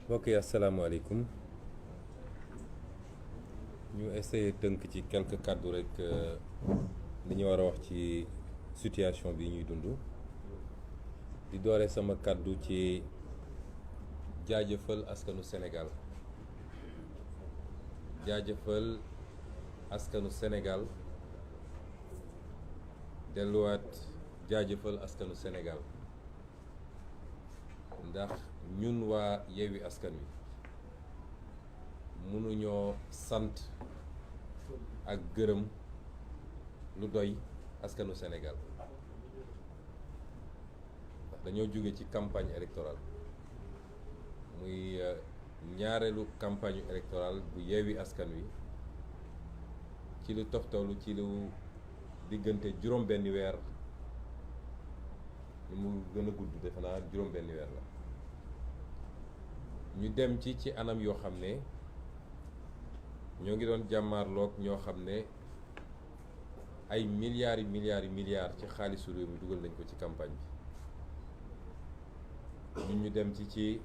mbokk yi asalaamaaleykum ñu essayé tënk ci quelques kàddu rek li ñu war a wax ci situation bi ñuy dund di doore sama kàddu ci jaajëfal askanu Sénégal jaajëfal askanu Sénégal delluwaat jaajëfal askanu Sénégal ndax ñun waa Yewwi Askan Wi mënuñoo sant ak gërëm lu doy askanu Sénégal ndax dañoo jóge ci campagne électorale muy ñaareelu campagne électorale bu Yewwi Askan Wi ci lu toftalu ci lu diggante juróom-benni weer lu mu gën a gudd defe naa juróom-benni weer la ñu dem ci anam yoo xam ne ñoo ngi doon jàmmaarloog ñoo xam ne ay milliards ci xaalisu réew mi dugal nañ ko ci campagne bi ñu dem ci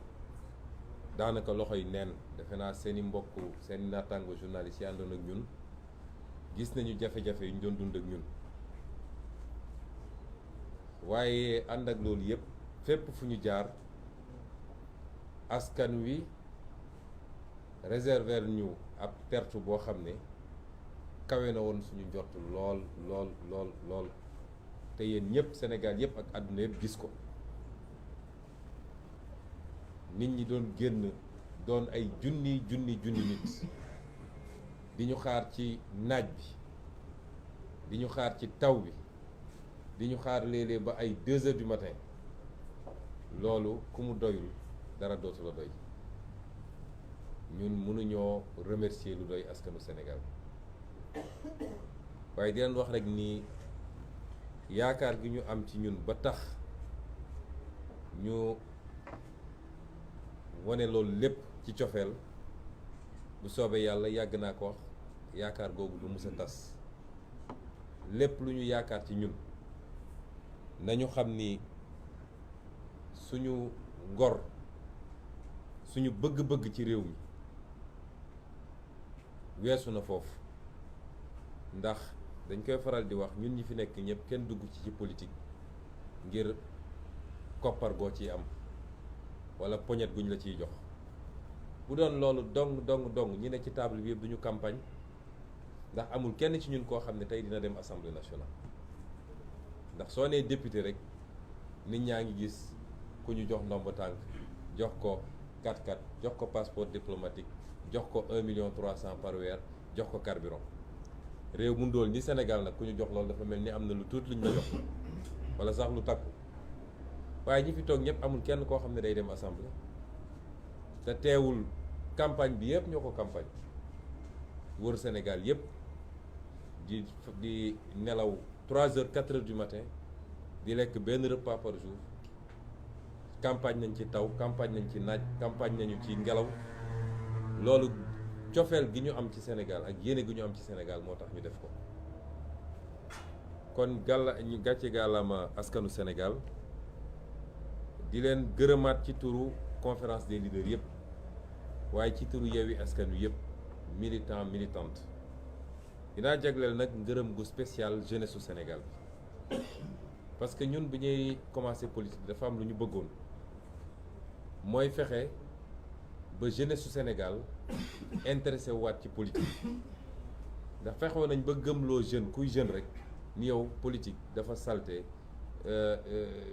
daanaka loxoy neen defe naa seeni mbokk seeni naataango journalistes yi àndoon ak ñun gis nañu jafe-jafe yu ñu doon dund ak ñun waaye ànd ak loolu yëpp fépp fu ñu jaar askan wi réserver ñu ab perte boo xam ne kawe na woon suñu njort lool te yéen ñëpp Sénégal yëpp ak àdduna yëpp gis ko nit ñi doon génn doon ay junni nit di ñu xaar ci naaj bi di ñu xaar ci taw bi di ñu xaar léeg-léeg ba ay 2 heures du matin loolu ku mu doyul dara dootu la doy ñun mënuñoo remercier lu doy askanu Sénégal waaye di leen wax rek ni yaakaar gi ñu am ci ñun ba tax ñu wane loolu lépp ci cofeel bu soobee yàlla yàgg naa ko wax yaakaar googu du mës a tas lépp lu ñu yaakaar ci ñun nañu xam ni suñu ngor suñu bëgg-bëgg ci réew mi weesu na foofu ndax dañ koy faral di wax ñun ñi fi nekk ñëpp kenn dugg ci politique ngir koppar goo ciy am wala poñet guñ la ciy jox bu doon loolu dong ñi ne ci table bi yëpp duñu campagne ndax amul kenn ci ñun koo xam ne tey dina dem assemblée nationale ndax soo nee député rek nit ñaa ngi gis ku ñu jox ndomba tànk jox ko 4x4 jox ko passeport diplomatique jox ko 1,3 million par weer jox ko carburant réew mu ndóol ni Sénégal nag ku ñu jox loolu dafa mel ni am na lu tuuti luñ la jox wala sax lu takku waaye ñi fi toog ñëpp amul kenn koo xam ne day dem assemblée te teewul campagne bi yëpp ñoo ko campagne wër Sénégal yëpp di nelaw 3 heures 4 heures du matin di lekk benn repas par jour campagne nañ ci taw campagne nañ ci naaj campagne nañu ci ngelaw loolu cofeel gi ñu am ci Sénégal ak yéene gi ñu am ci Sénégal moo tax ñu def ko kon ñu gàcce gàllama askanu Sénégal di leen gërëmaat ci turu conférence des leaders yëpp waaye ci turu Yewwi Askan Wi yëpp militante dinaa jagleel nag ngërëm gu spécial jeunesse su Sénégal bi parce que ñun bi ñuy commencé politique dafa am lu ñu bëggoon mooy fexe ba jeunesse su Sénégal intéressé waat ci politique ndax fexewoon nañ ba gëmloo jeune kuy jeune rek ni yow politique dafa salte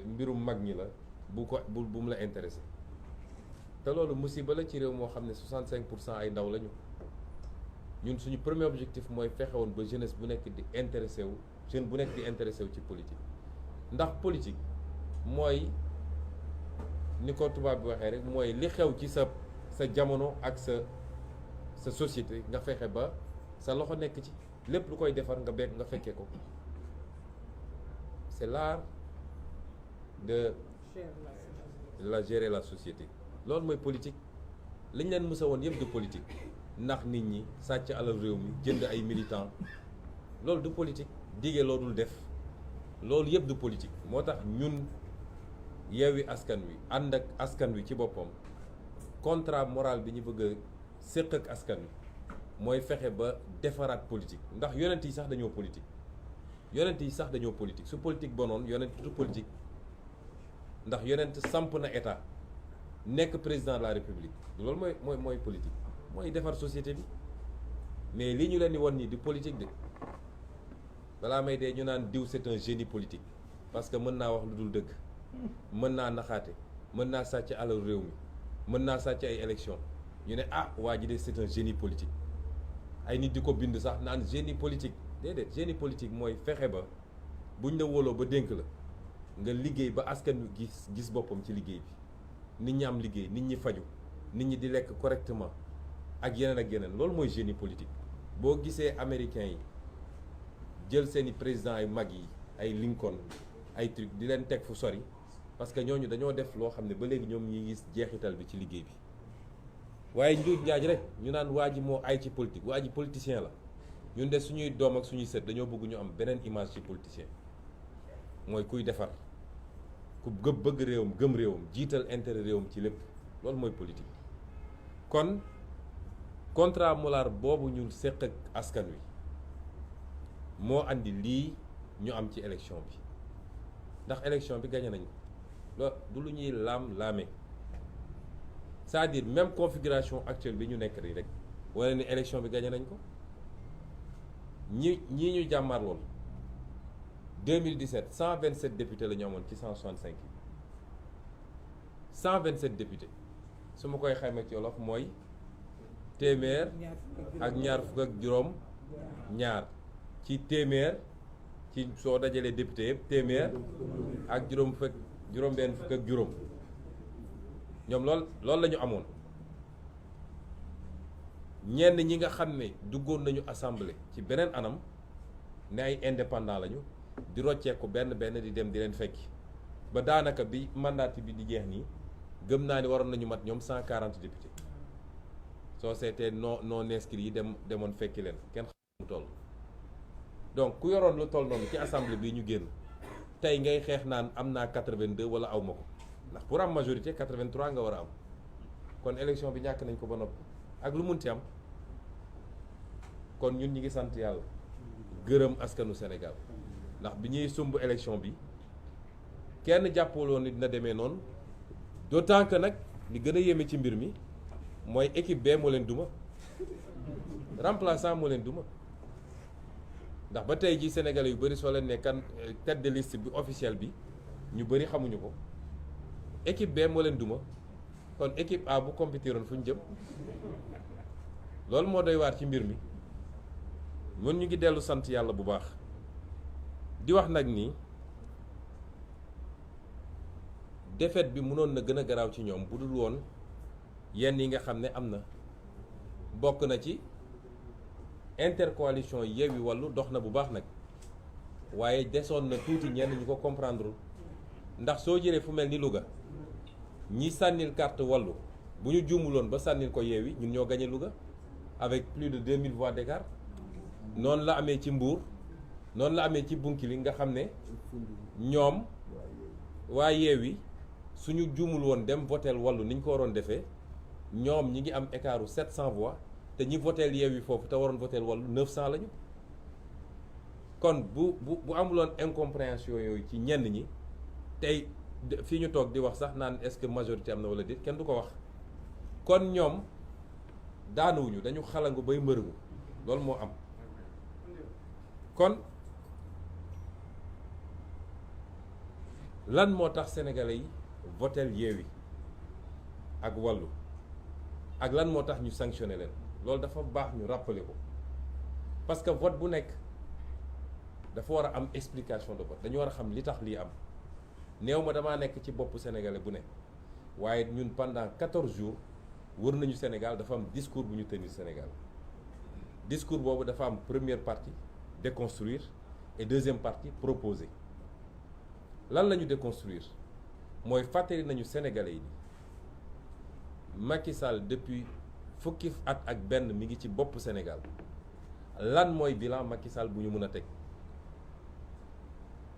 mbirum mag ñi la bu mu la intéressé te loolu musiba la ci réew moo xam ne 65% ay ndaw lañu ñun suñu premier objectif mooy fexewoon ba jeunesse bu nekk di intéressé wu jeune bu nekk di intéressé wu ci politique ndax politique mooy ni ko tubaab bi waxee rek mooy li xew ci sa jamono ak sa société nga fexe ba sa loxo nekk ci lépp lu koy defar nga fekkee ko c'est l'art de gérer la société loolu mooy politique liñ leen mësa woon yëpp du politique ndax nit ñi sàcc alal réew mi jënd ay militants loolu du politique dige loo dul def loolu yëpp du politique moo tax ñun Yewwi Askan Wi ànd ak askan wi ci boppam contrat moral bi ñu bëgg a séq ak askan wi mooy fexe ba defaraat politique ndax yonent yi sax dañoo politique su politique bonoon yonent du politique ndax yonent samp na état nekk président de la république loolu mooy politique mooy defar société bi mais li ñu leen di won nii di politique de balaa may dee ñu naan diw c'est un génie politique parce que mën naa wax lu dul dëgg mën naa naxaate mën naa sàcc alal réew mi mën naa sàcc ay élection ñu ne ah waa ji de c'est un génie politique ay nit di ko bind sax naan génie politique déedéet génie politique mooy fexe ba buñ la wóoloo ba dénk la nga liggéey ba askan wi gis boppam ci liggéey bi nit ñi am liggéey nit ñi faju nit ñi di lekk correctement ak yeneen loolu mooy génie politique. boo gisee américains yi jël seeni présidents ay mag yi ay Lincoln ay truc di leen teg fu sori parce que ñooñu dañoo def loo xam ne ba léegi ñoom ñi gis jeexital bi ci liggéey bi waaye njuuj njaaj rek ñu naan waa ji moo ay ci politique waa ji politicien la ñun de suñuy doom ak suñuy sët dañoo bëgg ñu am beneen image ci politicien mooy kuy defar ku bëgg réewam gëm réewam jiital intérêt réewam ci lépp loolu mooy politique. kon contrat moral boobu ñu séq ak askan wi moo andi lii ñu am ci élection bi ndax élection bi gagné nañu loolu du lu ñuy laam-laame c'est-à-dire même configuration actuelle bi ñu nekk rek wala ni élection bi gagné nañ ko ñii ñu jàmmaar lool 2017 127 députés la ñu amoon ci 165 yi 127 députés su ma koy xayma ci wolof mooy téeméer ak ñaar fukk ak juróom ñaar ci téeméer ci soo dajalee député yëpp téeméer ak juróom-benn fukk ak juróom ñoom loolu la ñu amoon ñenn ñi nga xam ne duggoon nañu assemblée ci beneen anam ne ay indépendant lañu di rocceeku benn di dem di leen fekki ba daanaka bi mandat bi di jeex nii gëm naa ni waroon nañu mat ñoom 140 députés soo seetee non inscrits yi demoon fekki leen kenn xam mu toll. donc ku yoroon lu toll noonu ci assemblée bi ñu génn tey ngay xeex naan am naa 82 wala aw ma ko ndax pour am majorité 83 nga war a am kon élection bi ñàkk nañ ko ba noppi ak lu munti am kon ñun ñi ngi sant yàlla gërëm askanu Sénégal ndax bi ñuy sumb élection bi kenn jàppaloon ni dina demee noonu d'autant que nag li gën a yéeme ci mbir mi mooy équipe bee moo leen duma remplaçant moo leen duma ndax ba tey ji Sénégalais yu bëri soo leen ne kan tête de liste bi officielle bi ñu bëri xamuñu ko équipe bee moo leen duma kon équipe A bu compétiroon fu ñu jëm loolu moo doy waar ci mbir mi mun ñu ngi dellu sant yàlla bu baax di wax nag ni défaite bi mënoon na gën a garaaw ci ñoom bu dul woon yenn yi nga xam ne am na bokk na ci intercoalition Yewwi Wallu dox na bu baax nag waaye desoon na tuuti ñenn ñu ko comprendre ndax soo jëlee fu mel ni Louga ñi sànnil carte Wallu bu ñu juumuloon ba sànnil ko Yewwi ñun ñoo gagné Louga avec plus de 2000 voix d'écart noonu la amee ci Mbour noonu la amee ci Bounkiling nga xam ne ñoom waa Yewwi suñu juumul woon dem voteel Wallu ni ñu ko waroon defee ñoom ñi ngi am écartu 700 voix te ñi voteel Yewwi foofu te waroon voteel Wallu 900 lañu kon bu amuloon incompréhension yooyu ci ñenn ñi tey fii ñu toog di wax sax naan est-ce que majorité am na wala déet kenn du ko wax kon ñoom daanuwuñu dañu xalangu bay mbërëngu loolu moo am kon lan moo tax sénégalais yi voteel Yewwi ak Wallu ak lan moo tax ñu sanctionné leen loolu dafa baax ñu rappeler ko parce que vote bu nekk dafa war a am explication de vote dañu war a xam li tax lii am néew ma damaa nekk ci boppu sénégalais bu ne waaye ñun pendant 14 jours wër nañu Sénégal dafa am discours bu ñu tenir Sénégal discours boobu dafa am première partie déconstruire et deuxième partie proposer lan la ñu déconstruire mooy fàttali nañu sénégalais yi Macky Sall depuis fukki at ak benn mi ngi ci bopp Sénégal lan mooy bilan Macky Sall bu ñu mën a teg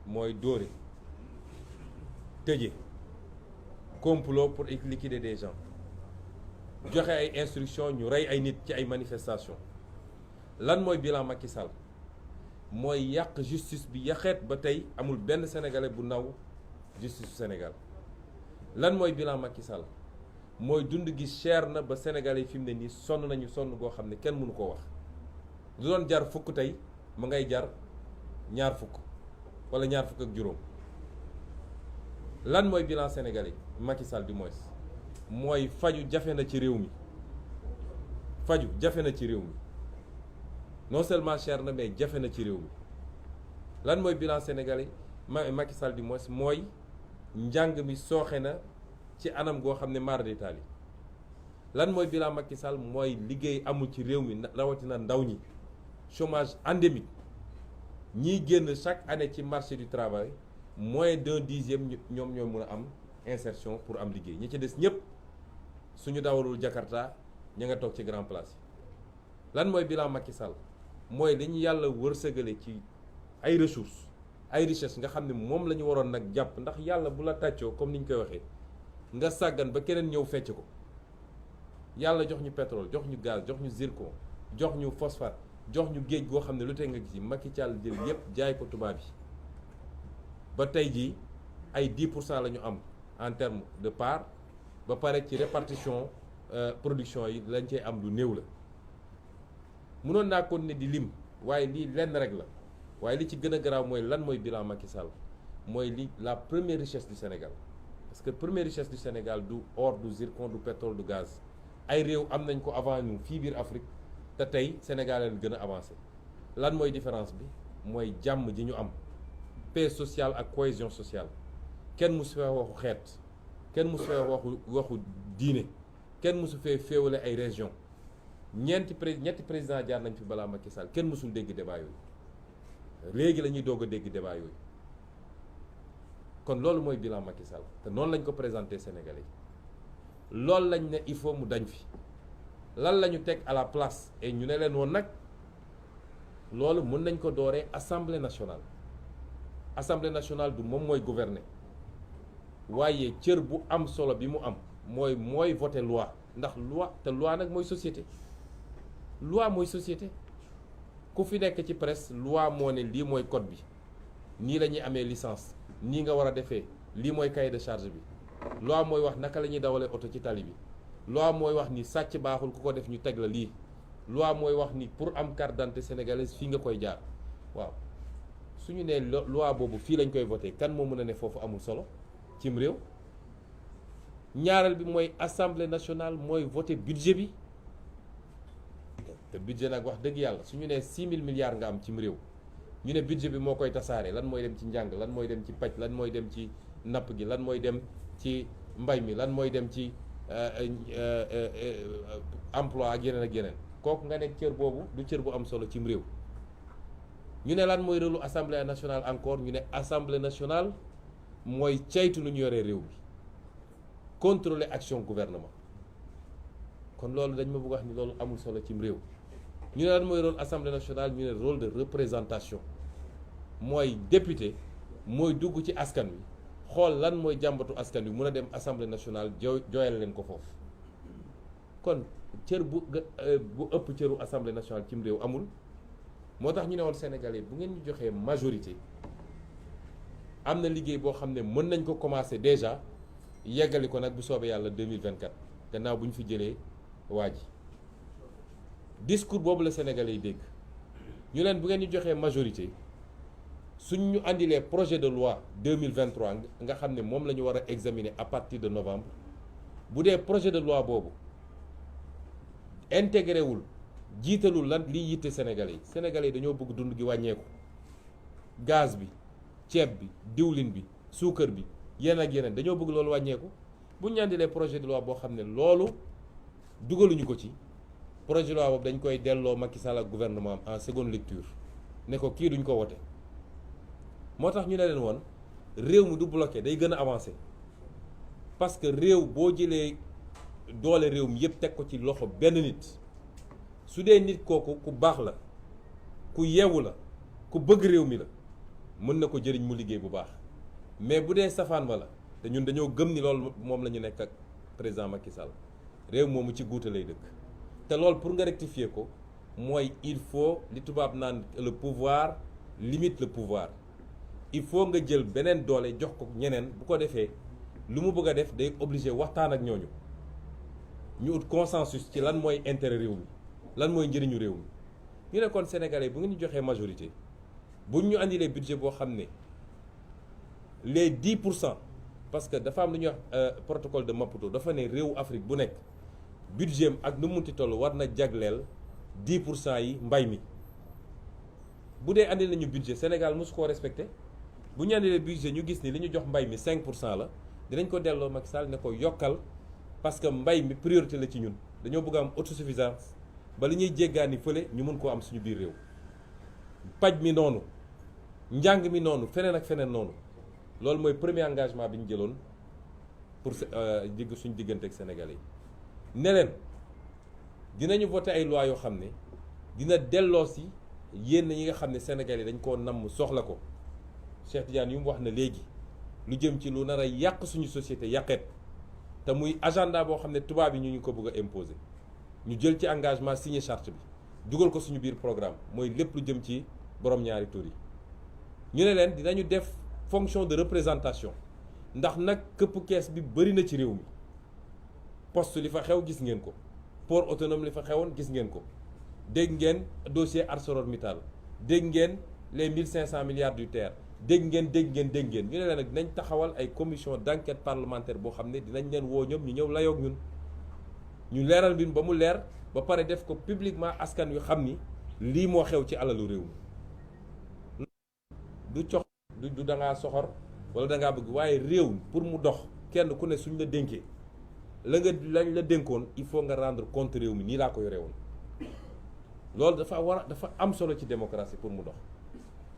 mooy dóore tëje complot pour liquider des gens joxe ay instructions ñu rey ay nit ci ay manifestations lan mooy bilan Macky Sall mooy yàq justice bi yaxeet ba tey amul benn sénégalais bu naw justice Sénégal. lan mooy bilan Macky Sall mooy dund gi cher na ba sénégalais yi fi mu ne nii sonn nañu sonn goo xam ne kenn mënu koo wax du doon jar fukk tey mu ngay jar ñaar fukk wala ñaar fukk ak juróom. lan mooy bilan sénégalais Macky Sall du moins mooy faju jafe na ci réew mi faju jafe na ci réew mi non seulement cher na mais jafe na ci réew mi. lan mooy bilan sénégalais Macky Sall du moins mooy njàng mi sooxe na ci anam goo xam ne maar d'Italie. lan mooy bilan Macky Sall mooy liggéey amul ci réew mi rawatina ndaw ñi chômage endémique ñiy génn chaque année ci marché du travail moins d'un dixième ñoom ñoo mën a am insertion pour am liggéey ñi ci des ñëpp suñu dawalul Jakarta ña nga toog ci grand place yi. lan mooy bilan Macky Sall mooy li ñu yàlla wërsëgale ci ay ressources ay richesse nga xam ne moom la ñu waroon nag jàpp ndax yàlla bu la tàccoo comme ni ñu koy waxee nga sàggan ba keneen ñëw fecc ko. yàlla jox ñu pétrole jox ñu gaz jox ñu zircon jox ñu phosphate jox ñu géej goo xam ne lu tey nga gis Macky Sall jël yépp jaay ko tubaab yi ba tey jii ay 10% la ñu am en terme de part ba pare ci répartition production yi lañ cey am lu néew la. mënoon naa ko ne di lim waaye lii lenn rek la waaye li ci gën a garaaw mooy lan mooy bilan Macky Sall mooy li la première richesse du Sénégal parce que première richesse du Sénégal du or du zircon du pétrole du gaz. ay réew am nañ ko avant ñu fii biir Afrique te tey Sénégal leen gën a avancé lan mooy différence bi mooy jàmm ji ñu am paix sociale ak cohésion sociale kenn musu fee waxu xeet kenn musu fee waxu diine kenn musu fee féewale ay région ñetti président jaar nañ fi balaa Macky Sall kenn musul dégg débat yooyu léegi la ñuy doog a dégg débat yooyu kon loolu mooy bilan Macky Sall te noonu lañ ko présenté Sénégalais yi. loolu lañ ne il faut mu dañ fi lan la ñu teg à la place et ñu ne leen woon nag loolu mën nañ ko dooree assemblée nationale. assemblée nationale du moom mooy gouverner waaye cër bu am solo bi mu am mooy voter loi ndax loi te loi nag mooy société. loi mooy société ku fi nekk ci presse loi moo ne lii mooy code bi nii la ñuy amee licence nii nga war a defee lii mooy cahier de charge bi. loi mooy wax naka la ñuy dawalee oto ci tali bi loi mooy wax ni sàcc baaxul ku ko def ñu teg la lii loi mooy wax ni pour am carte d'identité sénégalaise fii nga koy jaar waaw suñu nee loi boobu fii lañ koy voté kan moo mën a ne foofu amul solo cim réew. ñaareel bi mooy assemblée nationale mooy voté budget bi te budget nag wax dëgg yàlla suñu nee 6 000 milliards nga am cim réew ñu ne budget bi moo koy tasaare lan mooy dem ci njàng lan mooy dem ci paj lan mooy dem ci napp gi lan mooy dem ci mbay mi lan mooy dem ci emploi ak yeneen kooku nga ne cër boobu du cër bu am solo cim réew. ñu ne lan mooy rôlu assemblée nationale encore ñu ne assemblée nationale mooy caytu lu ñu yoree réew mi contrôler action gouvernement kon loolu dañ ma bëgg wax ni loolu amul solo cim réew. ñu ne lan mooy rôle assemblée nationale ñu ne rôle de représentation mooy député mooy dugg ci askan wi. xool lan mooy jàmbatu askan wi mën a dem assemblée nationale jooyal leen ko foofu kon cër bu ëpp cëru assemblée nationale cim réew amul. moo tax ñu ne woon Sénégalais bu ngeen ñu joxee majorité am na liggéey boo xam ne mën nañ ko commencer déjà yeggali ko nag bu soobee yàlla 2024 gannaaw bu ñu fi jëlee waa ji. discours boobu la Sénégalais yi dégg ñu leen bu ngeen ñu joxee majorité. suñ ñu andilee projet de loi 2023 nga xam ne moom la ñu war a examiner à partir de novembre bu dee projet de loi boobu intégré wul jiitalul lan liy yitte Sénégalais yi dañoo bëgg dund gi wàññeeku gaz bi ceeb bi diwlin bi suukar bi yeneen ak yeneen dañoo bëgg loolu wàññeeku bu ñu andilee projet de loi boo xam ne loolu dugaluñu ko ci projet de loi boobu dañ koy delloo Macky Sall ak gouvernement en seconde lecture ne ko kii duñ ko wote. moo tax ñu ne leen woon réew mi du bloqué day gën a avancé parce que réew boo jëlee doole réew mi yëpp teg ko ci loxo benn nit su dee nit kooku ku baax la ku yeewu la ku bëgg réew mi la mën na ko jëriñ mu liggéey bu baax mais bu dee safaan ba la te ñun dañoo gëm ni loolu moom la ñu nekk ak président Macky Sall réew moomu ci guuta lay dëkk te loolu pour nga rectifier ko mooy il faut li tubaab naan le pouvoir limite le pouvoir il faut nga jël beneen doole jox ko ñeneen bu ko defee lu mu bëgg a def day obligé waxtaan ak ñooñu ñu ut consensus ci lan mooy intérêt réew mi lan mooy njëriñu réew mi ñu ne kon sénégalais bu ngeen ñu joxee majorité buñ ñu andilee budget boo xam ne les 10% parce que dafa am lu ñuy wax protocole de Maputo dafa ne réewu Afrique bu nekk budget am ak nu mu munti toll war na jagleel 10% yi mbay mi bu dee andi nañu budget Sénégal mosu koo respecté bu ñu andilee budget ñu gis ni li ñu jox mbay mi 5% la dinañ ko delloo Macky Sall ne ko yokkal parce que mbay mi priorité la ci ñun dañoo bëgg a am autosuffisance ba li ñuy jéggaani fële ñu mun koo am suñu biir réew paj mi noonu njàng mi noonu feneen ak feneen noonu loolu mooy premier engagement bi ñu jëloon pour suñu diggante ak Sénégalais yi ne leen dinañu voté ay loi yoo xam ne dina delloo si yéen ñi nga xam ne Sénégalais dañ koo namm soxla ko Cheikh Tidiane yu mu wax na léegi lu jëm ci lu nar a yàq suñu société yàqeet te muy agenda boo xam ne tubaab yi ñu ko bëgg a imposer ñu jël ci engagement signé charte bi dugal ko suñu biir programme mooy lépp lu jëm ci borom ñaari tur yi ñu ne leen dinañu def fonction de représentation ndax nag këpp kees bi bëri na ci réew mi poste li fa xew gis ngeen ko port autonome li fa xewoon gis ngeen ko dégg ngeen dossier ArcelorMittal dégg ngeen les 1500 milliards du TER dégg ngeen ñu ne leen nag dinañ taxawal ay commission d'enquête parlementaire boo xam ne dinañ leen woo ñoom ñu ñëw layoog ñun ñu leeral mbir ba mu leer ba pare def ko publiquement askan wi xam ni lii moo xew ci alalu réew mi du cox du da ngaa soxor wala da ngaa bëgg waaye réew pour mu dox kenn ku ne suñ la dénkee lañ la dénkoon il faut nga rendre compte réew mi nii laa ko yore woon loolu dafa am solo ci démocratie pour mu dox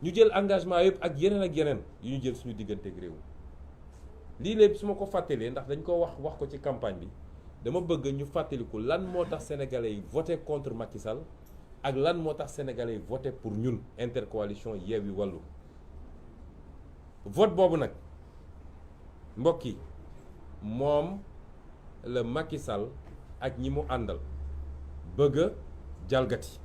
ñu jël engagement yëpp ak yeneen yu ñu jël suñu digganteeg réew mi lii lépp su ma ko fàttalee ndax dañ ko wax ko ci campagne bi dama bëgg ñu fàttaliku lan moo tax sénégalais yi voté contre Macky Sall ak lan moo tax sénégalais yi voté pour ñun intercoalition Yewwi Wallu vote boobu nag mbokk yi moom la Macky Sall ak ñi mu àndal bëgg a jalgati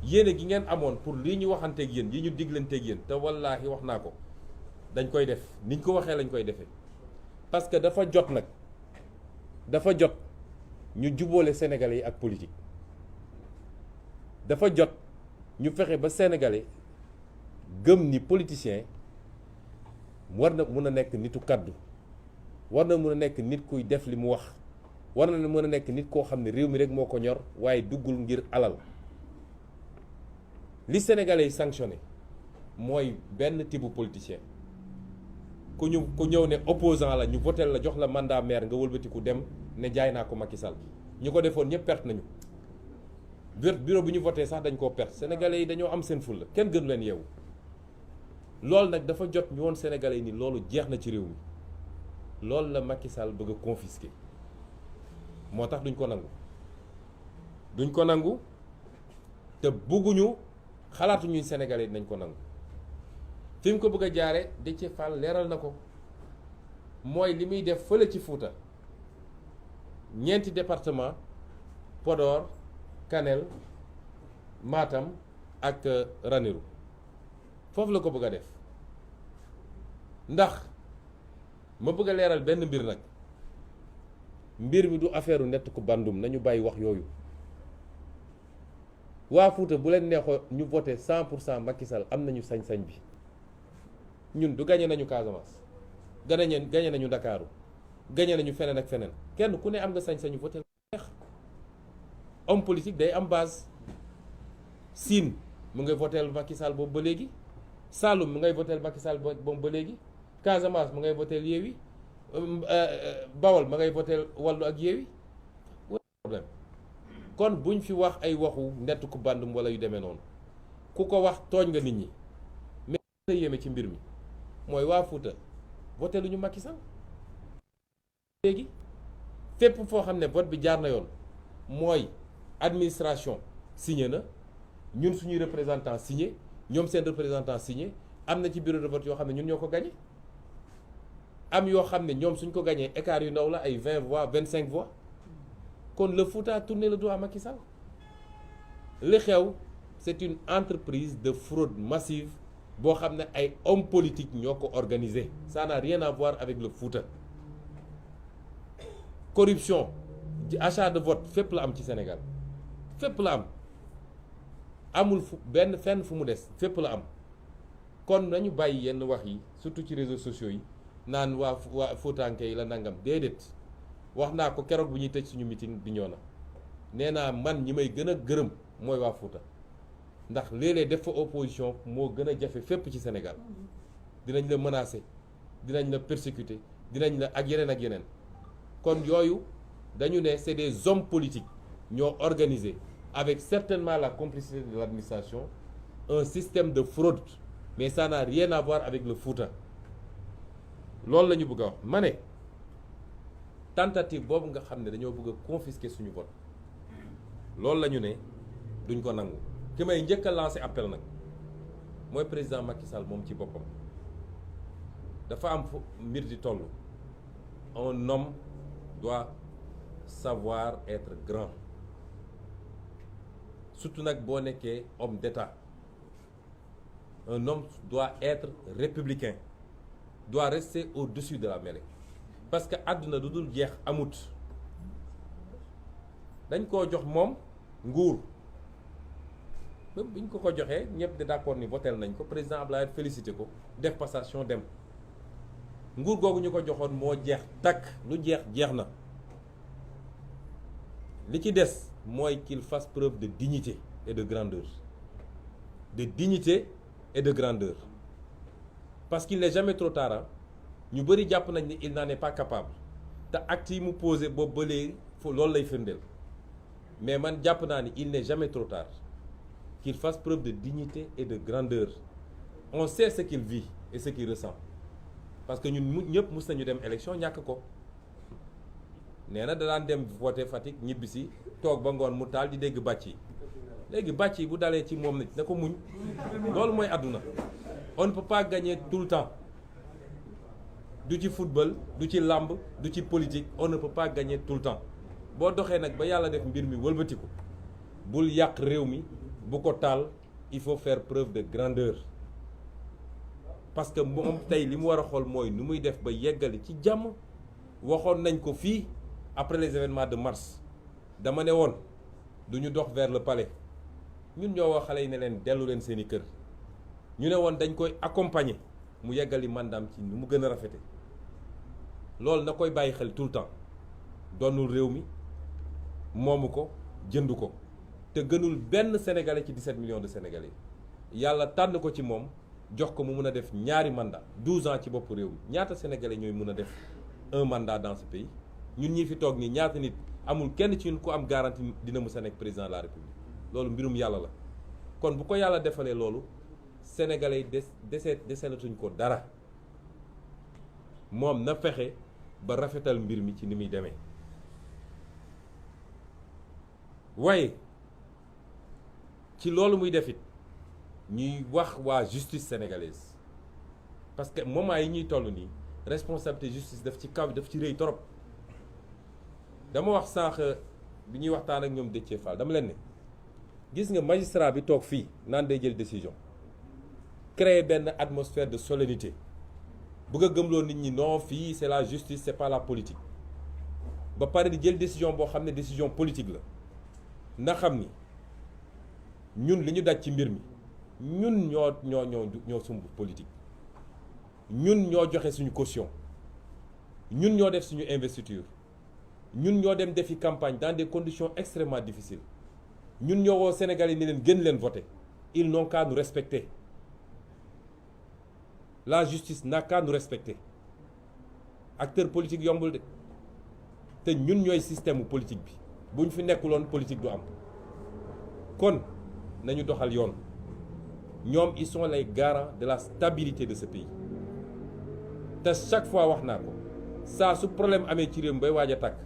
yéene gi ngeen amoon pour lii ñu waxanteeg yéen yi ñu diglanteeg yéen te wallaahi wax naa ko dañ koy def niñ ko waxee lañ koy defee parce que dafa jot nag dafa jot ñu jubóole sénégalais yi ak politique dafa jot ñu fexe ba sénégalais gëm ni politicien war na mën a nekk nitu kaddu war na mën a nekk nit kuy def li mu wax war na mën a nekk nit koo xam ne réew mi rek moo ko ñor waaye duggul ngir alal li sénégalais yi sanctionné mooy benn type politicien ku ñëw ne opposant la ñu votel la jox la mandat maire nga wëlbatiku dem ne jaay naa ko Macky Sall ñu ko defoon ñëpp perte nañu bureau bu ñu voté sax dañ koo perte sénégalais yi dañoo am seen fulla kenn gënu leen yeewu loolu nag dafa jot ñu woon sénégalais yi ni loolu jeex na ci réew mi loolu la Macky Sall bëgg a confisquer moo tax duñ ko nangu te bugguñu xalaatuñuy sénégalais dinañ ko nangu fi mu ko bëgg a jaare Déthié Fall leeral na ko mooy li muy def fële ci Fuuta ñeenti département Podor Kanel Matam ak Ranérou foofu la ko bëgg a def ndax ma bëgg a leeral benn mbir nag mbir mi du affaire u nett ku bandum nañu bàyyi wax yooyu waa Fuuta bu leen neexoo ñu voté 100% Macky Sall am nañu sañ-sañ bi ñun du gañe nañu Casamance gañe nañu Ndakaaru gañe nañu feneen ak feneen kenn ku ne am nga sañ-sañu voté neex homme politique day am base Sine mu ngay voté Macky Sall boobu ba léegi Saloum mu ngay voté Macky Sall boobu ba léegi Casamance mu ngay voté Yewwi Bawol ma ngay voté Wallu ak Yewwi problème kon buñ fi wax ay waxu nett ku bandum wala yu demee noonu ku ko wax tooñ nga nit ñi mais la yéeme ci mbir mi mooy waa Fuuta voté lu ñu Macky Sall léegi fépp foo xam ne vote bi jaar na yoon mooy administration signé na ñun suñuy représentant signé ñoom seen représentant signé am na ci bureau de vote yoo xam ne ñun ñoo ko gagné am yoo xam ne ñoom suñ ko gañee écart yu ndaw la ay 20 voix 25 voix kon le Fouta a tourné le dos à Macky Sall li xew c'est une entreprise de fraude massive boo xam ne ay hommes politiques ñoo ko organisé ça n'a rien à voir avec le Fouta corruption achat de vote fépp la am ci Sénégal fépp la am amul benn fenn fu mu des fépp la am kon nañu bàyyi yenn wax yi surtout ci réseaux sociaux yi naan waa Foutanké yi la nangam déedéet wax naa ko keroog bu ñuy tëj suñu meeting bi ñoo na nee naa man ñi may gën a gërëm mooy waa Fouta ndax léeg-léeg def fa opposition moo gën a jafe fépp ci Sénégal dinañ la menacer dinañ la persécuter dinañ la ak yeneen kon yooyu dañu ne c'est des hommes politiques ñoo organisé avec certainement la complicité de l'administration un système de fraude mais ça n'a rien à voir avec le Fouta loolu la ñu bëgg a wax ma ne tentative boobu nga xam ne dañoo bëgg a confisquer suñu vote loolu la ñu ne duñ ko nangu ki may njëkk a lancer appel nag mooy président Macky Sall moom ci boppam dafa am fu mbir di toll un homme doit savoir être grand surtout nag boo nekkee homme d'État un homme doit être républicain doit rester au-dessus de la mêlée parce que àdduna du dul jeex amut dañ koo jox moom nguur même bu ñu ko joxee ñëpp de d'accord ni votel nañ ko président Abdoulaye félicité ko def passation dem nguur googu ñu ko joxoon moo jeex takk lu jeex na li ci des mooy qu'il fasse preuve de dignité et de grandeur parce qu'il n'est jamais trop tard ñu bëri jàpp nañ ni il n'en est pas capable te acte yi mu posé boobu ba léegi loolu lay firndeel mais man jàpp naa ni il n'est jamais trop tard qu'il fasse preuve de dignité et de grandeur on sait ce qu'il vit et ce qu'il ressent parce que ñun ñëpp mus nañu dem élection ñàkk ko nee na da daan dem voter Fatick ñibbisi toog ba ngoon mu taal di dégg bàcc yi léegi bàcc yi bu dalee ci moom nit na ko muñ loolu mooy àdduna on ne peut pas gagner tout le temps du ci football du ci làmb du ci politique on ne peut pas gagner tout le temps boo doxee nag ba yàlla def mbir mi wëlbatiku bul yàq réew mi bu ko taal il faut faire preuve de grandeur parce que moom tey li mu war a xool mooy nu muy def ba yeggali ci jàmm waxoon nañ ko fii après les événements de mars dama ne woon du ñu dox vers le palais ñun ñoo wax xale yi ne leen dellu leen seeni kër ñu ne woon dañ koy accompagner mu yeggali mandaam ci nu mu gën a rafete loolu na koy bàyyi xel tout le temps doonul réew mi moomu ko jënd ko te gënul benn sénégalais ci 17 millions de sénégalais yàlla tànn ko ci moom jox ko mu mun a def ñaari mandat 12 ans ci bopp réew mi ñaata sénégalais ñooy mun a def un mandat dans ce pays ñun ñi fi toog nii ñaata nit amul kenn ci ñun ku am garantie dina mës a nekk président de la république loolu mbirum yàlla la kon bu ko yàlla defalee loolu sénégalais yi deselatuñ ko dara moom na fexe ba rafetal mbir mi ci ni muy demee waaye ci loolu muy defit ñuy wax waa justice sénégalaise parce que moment yi ñuy toll nii responsabilité justice daf ci kaw daf ci rëy torop dama wax sànq bi ñuy waxtaan ak ñoom Déthié Fall dama leen ne gis nga magistrat bi toog fii naan day jël décision créer benn atmosphère de solennité bëgg a gëmloo nit ñi non fii c'est la justice c'est pas la politique ba pare di jël décision boo xam ne décision politique la na xam ni ñun li ñu daj ci mbir mi ñun ñoo sumb politique ñun ñoo joxe suñu caution ñun ñoo def suñu investiture ñun ñoo dem defi campagne dans des conditions extrêmement difficiles ñun ñoo woo Sénégal yi ni leen gën leen voter ils n'ont qu'à nous respecter la justice n'a qu'à nous respecter acteur politique yombul de te ñun ñooy système politique bi bu ñu fi nekkuloon politique du am kon nañu doxal yoon ñoom ils sont les garants de la stabilité de ce pays te chaque fois wax naa ko saa su problème amee ci réew mi bay waaj a tàkk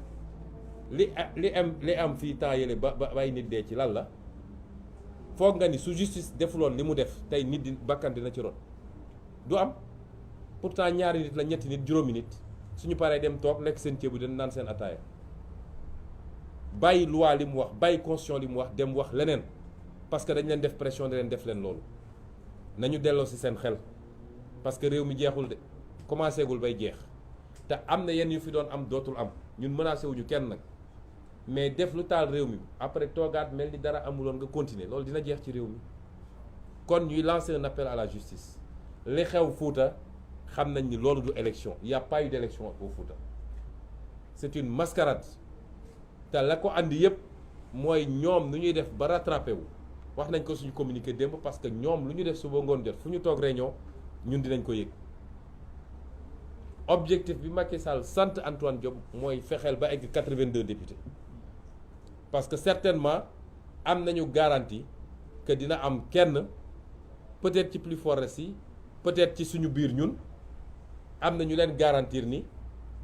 li am fii temps yële ba ay nit dee ci lan la foog nga ni su justice defuloon li mu def tey nit di bakkan dina ci ron du am pourtant ñaari nit la ñetti nit juróomi nit suñu paree dem toog lekk seen ceebu den naan seen ataaya bàyyi loi li mu wax bàyyi constitution li mu wax dem wax leneen parce que dañ leen def pression da leen def leen loolu nañu delloo ci seen xel parce que réew mi jeexul de commencé gul bay jeex te am na yenn yu fi doon am dootul am ñun menacé wuñu kenn nag mais def lu taal réew mi après toogaat mel ni dara amuloon nga continuer loolu dina jeex ci réew mi kon ñuy lancer un appel à la justice li xew Fouta xam nañ ni loolu du élection il y a pas eu d'élection au Fouta c'est une mascarade te la ko andi yëpp mooy ñoom nu ñuy def ba rattrapé wu wax nañ ko suñu communiqué démb parce que ñoom lu ñu def suba ngoon jot fu ñu toog réunion ñun dinañ ko yëg objectif bi Macky Sall sant Antoine Diome mooy fexeel ba egg 82 députés parce que certainement am nañu garantie que dina am kenn peut-être ci plus fort yi peut-être ci suñu biir ñun am na ñu leen garantir ni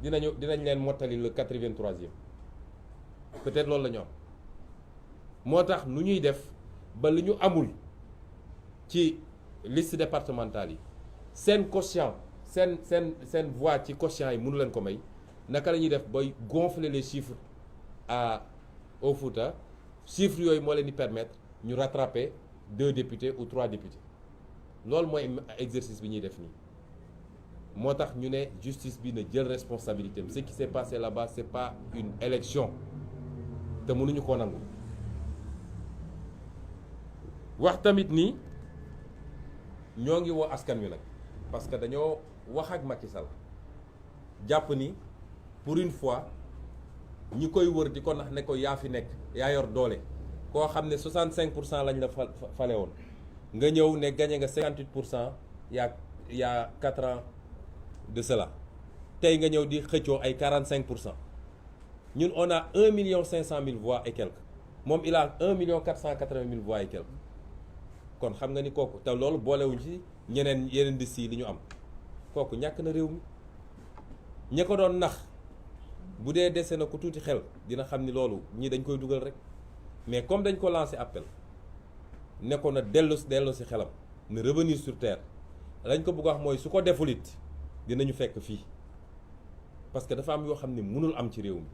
dinañ leen mottali le 83e peut-être loolu la ñu am moo tax nu ñuy def ba li ñu amul ci liste départementale yi seen quotient seen voix ci quotient yi mënu leen ko may naka la ñuy def bay gonfler les chiffres au Fouta chiffres yooyu moo leen di permettre ñu rattraper 2 députés ou 3 députés loolu mooy exercice bi ñuy def nii moo tax ñu ne justice bi na jël responsabilité am ce qui s'est passé là-bas c'est pas une élection te mënuñu koo nangu wax tamit ni ñoo ngi woo askan wi nag parce que dañoo wax ak Macky Sall jàpp ni pour une fois ñi koy wër di ko nax ne ko yaa fi nekk yaa yor doole koo xam ne 65% lañ la fale woon nga ñëw ne gagné nga 58% yaa 4 ans de cela tey nga ñëw di xëccoo ay 45%. ñun on a 1,5 million voix et quelques moom il a 1,480 million voix et quelques kon xam nga ni kooku te loolu boolewuñ ci yeneen di si li ñu am kooku ñàkk na réew mi ña ko doon nax bu dee dese na ko tuuti xel dina xam ni loolu ñii dañ koy dugal rek mais comme dañ ko lancé appel ne ko na dellu si xelam na revenir sur terre lañ ko bëgg wax mooy su ko deful it dinañu fekk fii parce que dafa am yoo xam ne mënul am ci réew mi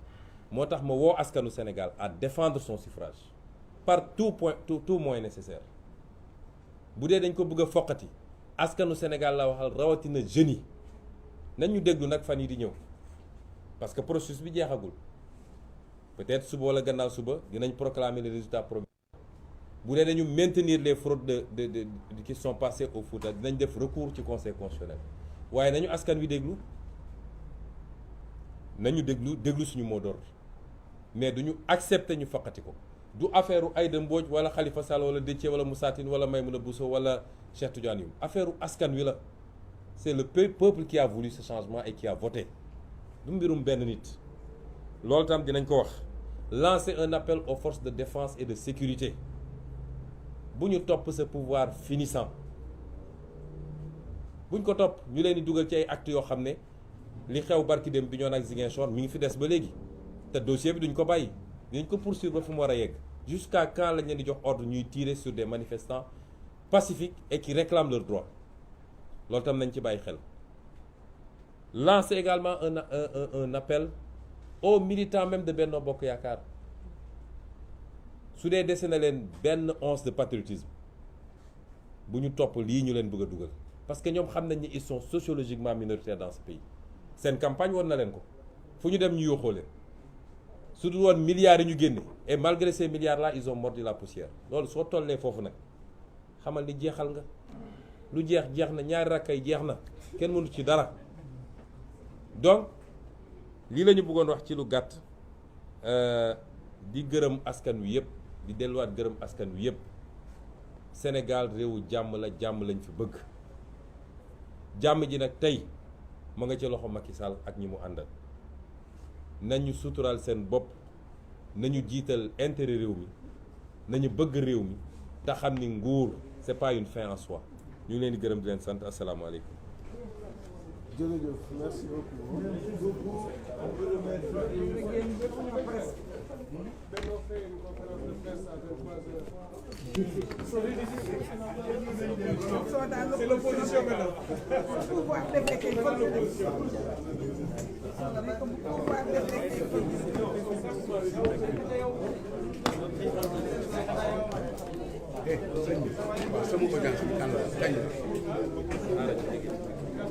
moo tax ma woo askanu Sénégal à défendre son suffrage par tout moyen nécessaire bu dee dañ ko bëgg a foqati askanu Sénégal la waxal rawatina jeunes yi nañ ñu déglu nag fan yi di ñëw parce que processus bi jeexagul peut-être suba wala gannaaw suba dinañ proclamer les résultats provisoires bu dee dañu maintenir les fraudes de qui sont passées au Fouta dinañ def recours ci conseil constitutionnel waaye nañu askan wi déglu déglu suñu mot d'ordre mais duñu accepter ñu foqati ko du affaire u Aïda Mbodj wala Khalifa Sall wala Déthié wala Moussa Tine wala Maïmouna Bousso wala Cheikh Tidiane Youm affaire u askan wi la c'est le peuple qui a voulu ce changement et qui a voté du mbirum benn nit loolu tam dinañ ko wax lancer un appel aux forces de défense et de sécurité bu ñu topp ce pouvoir finissant buñ ko topp ñu leen di dugal ci ay actes yoo xam ne li xew barki dem bi ñoon ak Ziguinchor mi ngi fi des ba léegi te dossier bi duñ ko bàyyi dinañ ko poursuivre ba fu mu war a yegg jusqu'à quand lañ leen di jox ordre ñuy tirer sur des manifestants pacifiques et qui réclament leurs droits loolu tam nañ ci bàyyi xel. Lancer également un appel aux militants même de Benno Bokk Yaakaar su dee dese na leen benn once de patriotisme bu ñu topp lii ñu leen bëgg a dugal parce que ñoom xam nañ ni ils sont sociologiquement minoritaires dans ce pays seen campagne woon na leen ko fu ñu dem ñu yóoxoo leen su dul woon milliards yi ñu génne et malgré ces milliards là ils ont mordu la poussière loolu soo tollee foofu nag xamal ni jeexal nga lu jeex na ñaari rakkay jeex na kenn mënu ci dara. Donc lii la ñu bëggoon wax ci lu gàtt di gërëm askan wi yëpp di delluwaat gërëm askan wi yëpp Sénégal réewu jàmm la jàmm lañ fi bëgg jàmm ji nag tey ma nga ci loxo Macky Sall ak ñi mu àndal nañu suturaal seen bopp nañu jiital intérêt réew mi nañu bëgg réew mi te xam ni nguur c'est pas une fin en soi ñu ngi leen di gërëm di leen sant asalaamaaleykum. jërëjëf merci beaucoup. C'est l'opposition maintenant. Pouvoir détecter sëñ bi waaw sama audience bi kan la kañ la